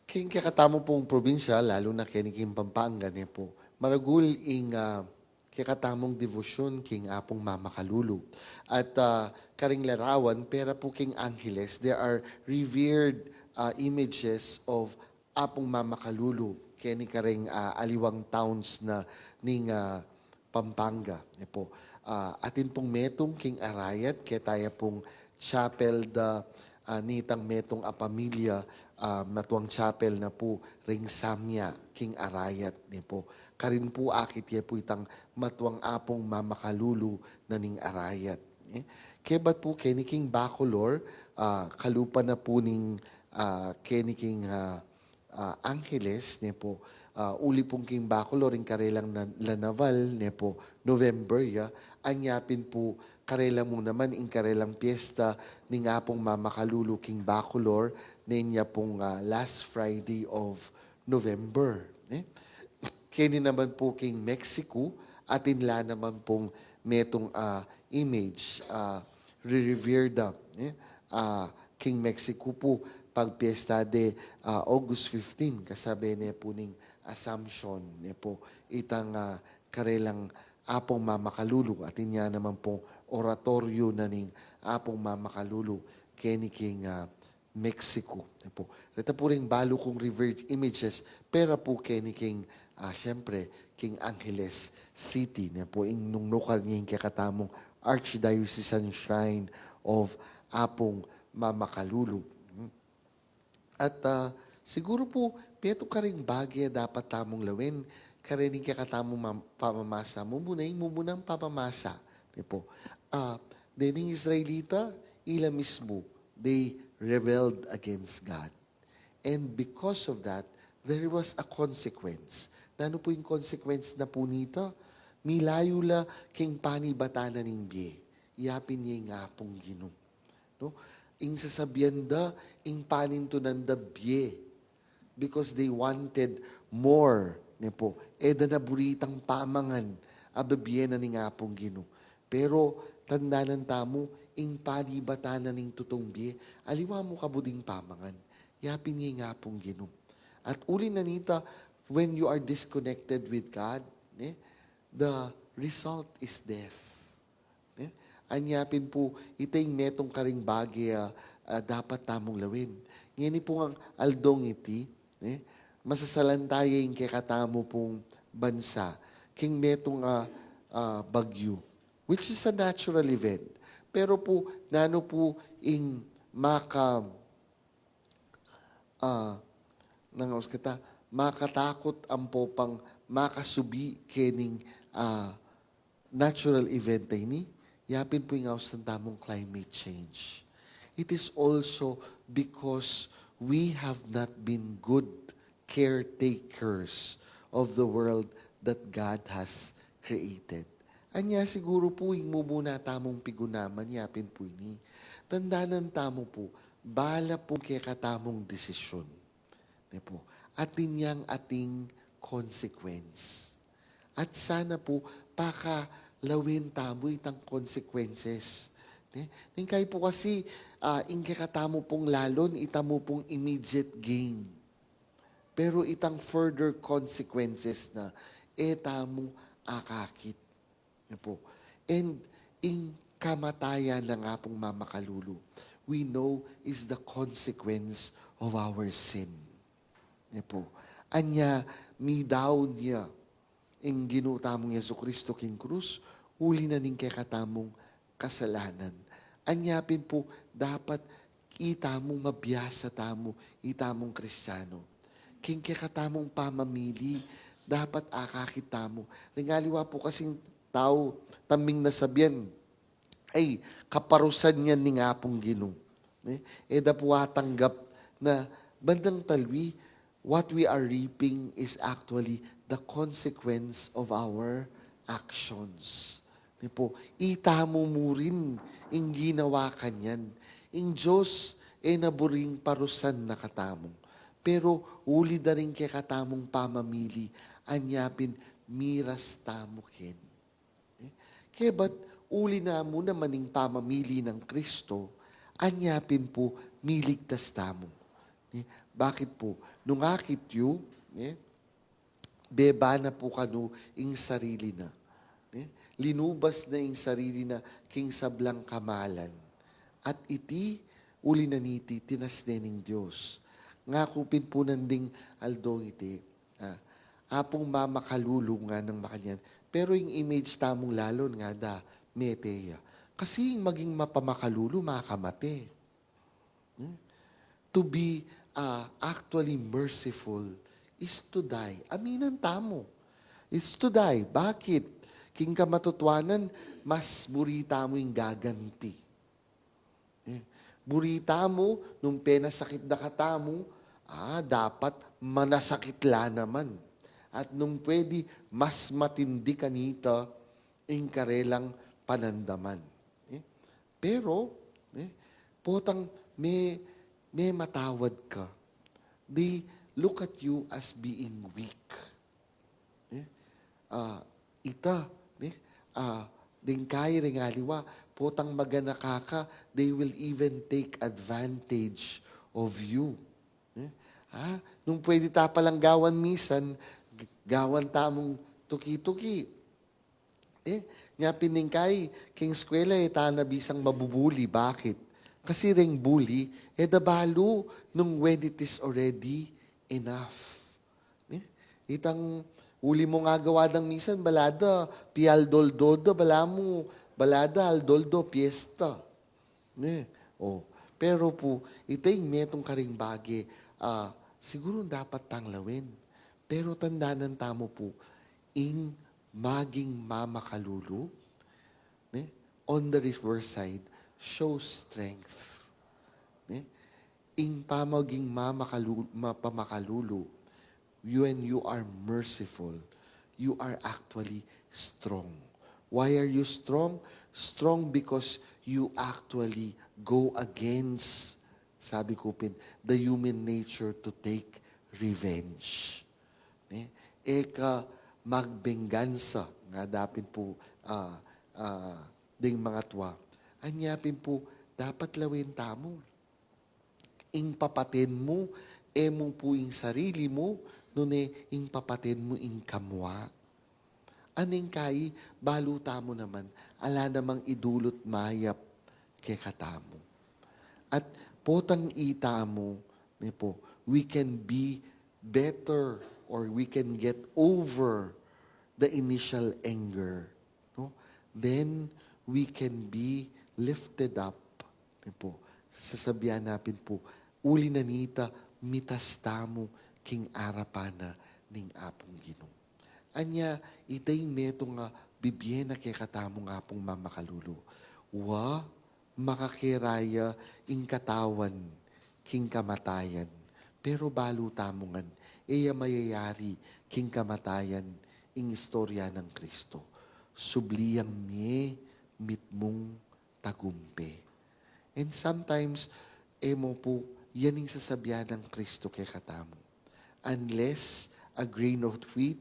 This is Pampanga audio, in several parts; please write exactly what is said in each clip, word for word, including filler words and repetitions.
King kekatamung probinsya, lalu na keni king Pampanga, ne pu, maragul ing, ah, kekatamung debosyon king Apung Mamakalulu. At, ah, karing larawan, pera pu king Angeles, there are revered, ah, images of Apung Mamakalulu keni karing, ah, aliwang towns na ning, ah, Pampanga, ne pu. Ah, atin pung metung king Arayat, keta ya pung chapel da, ah, nitang metung a pamilya, ah, matuang chapel na pu ring Samya king Arayat, ne pu. Karin pu akit ya pu itang matuang Apung Mamakalulu na ning Arayat, ne. Kebat pu keni king Bacolor, ah, kalupa na pu ning, ah, keni king, ah, ah, Angeles, ne pu, ah, uli pung king Bacolor ing karelang na-, La Naval, ne pu, November ya, anya pin pu karela mu naman ing karelang piyesta ning Apung Mamakalulu king Bacolor, ne nya pung, ah, last Friday of November, ne? Keni naman pu king Mexico, atin la naman pung metung, ah, image, ah, re-revere da, ne? Ah, king Mexico pu, pagpiesta de, ah, August fifteen, kasabe ne pu ning Assumption, ne pu, itang, ah, karelang Apung Mamakalulu, atin ya naman pung oratorio na ning Apung Mamakalulu, keni king, ah, Mexico, ne pu. Reta pu ring balu kung revered images, pera pu keni king, ah, siyempre, king Angeles City, ne pu, ing nung nukar ning kekatamung Archdiocesan Shrine of Apung Mamakalulu. At, ah, siguru pu, metung karing bage a dapat tamung lawen, karening kekatamung mam-, pamamasa, mumuna ing mumunang pamamasa, ne pu. Ah, dening Israelita, ila mismu, they rebelled against God. And because of that, there was a consequence. Nanu pu ing consequence na pu nita? Milayu la king panibatan na ning bie. Yapin ya ing Apung Ginu. No? Ing sasabian da, ing panintunan da bie. Because they wanted more, ne pu. E da na buri itang pamangan a bibie na ning Apung Ginu. Pero tandanan tamu, ing panibatan na ning tutung bie, aliwa mu kabud ing pamangan. Yapin ya ing Apung Ginu. At uli na nita, when you are disconnected with God, ne, the result is death. Ne? Anya pin pu, ita ing metung karing bage a, a, dapat tamung lawen. Ngeni pu ngang aldong iti, ne? Masasalanta ya ing kekatamu pung bansa king metung a, a, bagyu, which is a natural event. Pero pu, nanu pu ing maka-, ah, nang aus kita, makatakut ampo pang makasubi kening, ah, natural event a ini, yapin pu ing ausan tamung climate change. It is also because we have not been good caretakers of the world that God has created. Anya siguru pu ing mumuna tamung pigunaman yapin pu ini. Tandanan tamu pu, bala pung kekatamung desisyon, ne pu, atin yang ating consequence. At sana pu, pakalawen tamu itang consequences. Ne? Neng kayi pu kasi, ah, ing kekatamu pung lalon, ita mu pung immediate gain. Pero itang further consequences na, e tamu akakit. Ne pu. And ing kamatayan nang Apung Mamakalulu, we know, is the consequence of our sin. Ne pu. Anya, midaun ya ing Ginu tamung Jesucristo king krus, uli na ning kekatamung kasalanan. Anya pin pu, dapat itamu mabiasa tamu, itamung Kristiano. King kekatamung pamamili, dapat akakit tamu. Ring aliwa pu kasing tau, tambing na sabian, ay, kaparusan yan ning Apung Ginu. Ne? E da pu atanggap na bandang talwi, what we are reaping is actually the consequence of our actions. Ne pu, itamu murin ing ginawa kanyan. Ing Dios e na buring parusan na katamu. Pero uli da ring kekatamung pamamili, anya pin miras tamu ken. Eh, kebat uli na mu naman ing pamamili nang Kristo, anya pin pu miligtas tamu. Eh, Bakit pu? Nung akit yu, ne, beba na pu kanu ing sarili na. Ne? Linubas na ing sarili na king sablang kamalan. At iti, uli na niti, tinas ne ning Dios. Ngaku pin pu nanding aldong iti, ah, Apung mamakalulu, nganang makanyan. Pero ing image tamung lalon ngada, mete ya. Kasi ing maging mapamakalulu, makamate. Hmm? To be, ah, actually merciful is to die. Aminan tamu. It's to die. Bakit? King kamatutuanan, mas buri tamu ing gaganti. Eh, buri tamu, nung penasakit da katamu, ah, dapat manasakit la naman. At nung pwede, mas matindi kanita ing karelang panandaman. Eh, pero, eh, potang me-, mematawad ka, they look at you as being weak. Eh, ah, ita, eh, ah, deng kai reng aliwa, potang maganaka ka, they will even take advantage of you. Eh, ah, nung pwede ta palang gawan misan, g-, gawan tamung tuki-tuki. Eh, nya pin ning kai, king eskwela, e ta na bisang mabubuli. Bakit? Kasi reng bully, e da balu nung when it is already enough. Eh, itang uli mung agawa dang misan, bala da, pialdoldo da, bala mu, bala da, aldoldo, piyesta. Ne? O, pero pu, ita ing metung karing bage, ah, siguru dapat tang lawen. Pero tandanan tamu pu, ing maging mamakalulu, ne? On the reverse side, show strength. Ne? Ing pamaging mamakalu-, mapamakalulu, when you are merciful, you are actually strong. Why are you strong? Strong because you actually go against, sabi ku pin, the human nature to take revenge. Ne? E ka magbenggansa, ngada pin pu, ah, ah, ding mangatua. Anya pin pu, dapat lawen tamu. Ing papaten mu, e mu pu ing sarili mu, nune ing papaten mu ing kamua. Aneng kai, balu tamu naman, ala namang idulut mayap kekatamu. At potang itamu, ne pu, we can be better or we can get over the initial anger, no? Then we can be lifted up. Ne pu, sasabian na pin pu, uli na nita, mitas tamu king arapan na ning Apung Ginu. Anya, ita ing metung a bibie na kekatamu ning Apung mamakalulu. Wa, makakeraya ing katawan king kamatayan. Pero balu tamu ngan, e ya mayayari king kamatayan ing istorya nang Kristo. Subli yang mie mitmung tagumpe. And sometimes, e mu pu, yan ing sasabian nang Kristo kekatamu. Unless a grain of wheat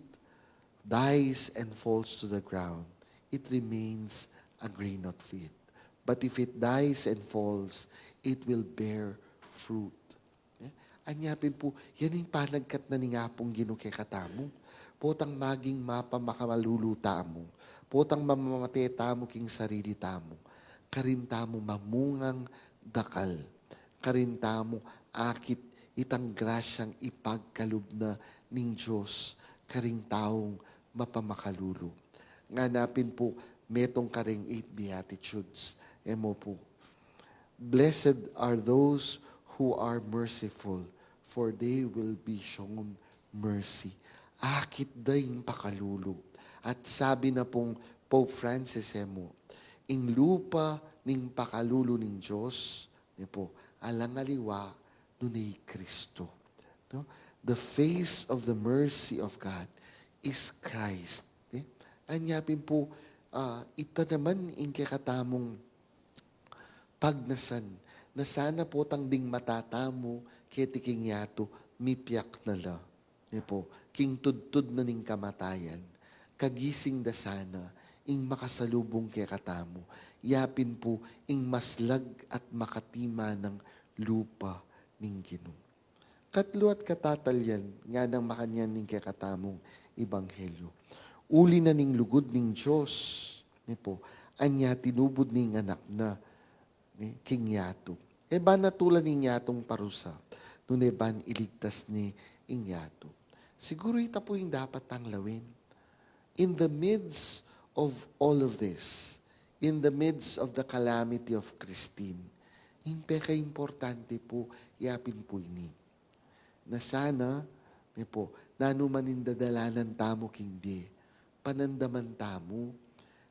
dies and falls to the ground, it remains a grain of wheat. But if it dies and falls, it will bear fruit. Eh, anya pin pu, yan ing panagkat na ning Apung Ginu kekatamu. Potang maging mapamakalulu tamu, potang mamamate tamu king sarili tamu, karin tamu mamungang dakal, karin tamu akit itang grasyang ipagkalub na ning Dios karing taung mapamakalulu. Ngana pin pu, metung karing eight Beatitudes, e mu pu, "Blessed are those who are merciful, for they will be shown mercy." Akit da ing pakalulu. At sabi na pung Pope Francis, e mu, ing lupa ning pakalulu ning Dios, ne pu, alang aliwa nune i Kristo. No? The face of the mercy of God is Christ. Ne? Anya pin pu, ah, ita naman ing kekatamung pagnasan, na sana potang ding mata tamu keti king yatu, mipiak na la. Ne pu, king tudtud na ning kamatayan, kagising da sana ing makasalubung kekatamu, ya pin pu ing maslag at makatimanang lupa ning Ginu. Tatlu at katatalyan nganang makanyan ning kekatamung ebanghelyo. Uli na ning lugud ning Dios, ne po, anya tinubud ning anak na, ne, king yatu. E ban atulan ing yatung parusa, nune ban iligtas ne ing yatu. Siguru ita pu ing dapat tang lawen. In the midst of all of this, in the midst of the calamity of Christine, ing pekaimportante pu, yapin pu ini. Na sana, ne po, nanu man ing dadalanan tamu king bie, panandaman tamu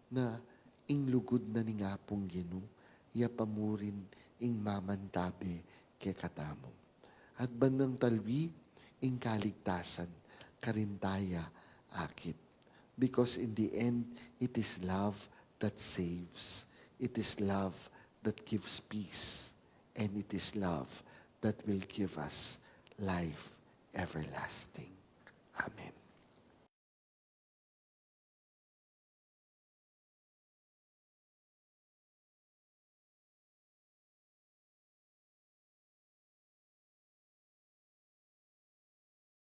na ing lugud na ning Apung Ginu, ya pa murin ing mamantabe kekatamu. At bandang talwi, ing kaligtasan, karin ta ya akit. Because in the end, it is love that saves. It is love that gives peace. And it is love that will give us life everlasting. Amen.